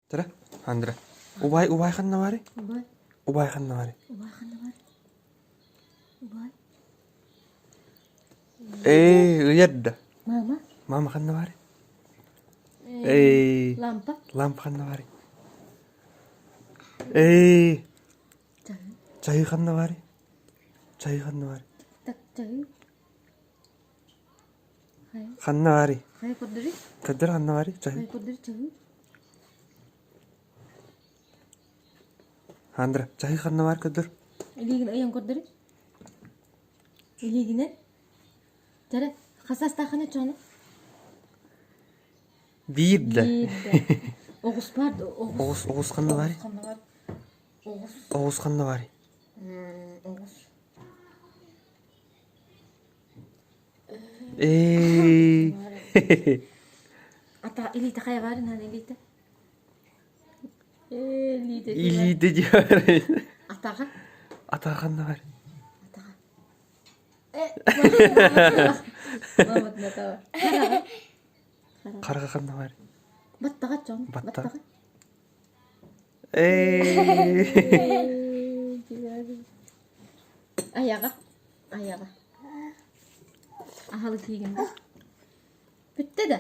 Тара, Андра. Убай, убай ханна баарый? Убай. Убай ханна баарый? Убай ханна баарый? Убай. Ээ, ыйар да. Мама. Мама ханна баарый? Ээ. Лампа. Лампа ханна баарый? Ээ. Чайы. Чайы ханна баарый? Чайы ханна баарый? Так, чайы. Ханна баарый? Хайа көрдөрүй? Көрдөр ханна баарый? Чаһы. Хайа көрдөрүй чаһы? Андра, чаһы ханна баар көрдөр? Илиигин ыйан көрдөрүй? Илиигинэн? Чара, хасастахана чону? Биир да. Оҕус бар, оҕус. Оҕус, оҕус ханна баарый? Ханна бар? Оҕус. Оҕус ханна баарый? Оҕус. Ээ. Ата илиитэ хайа баар наан илиитэ? Ээ илиитэ Илиитэ диэбэр. Атаҕа. Атаҕа ханна бар? Атаҕа. Э. Маматын атаҕа. Хараҕа. Хараҕа ханна бар? Баттаҕа чон. Баттаҕа. Ээ. Айаҕа. Айаҕа. Аһылык тиигин да. Бүттэ да?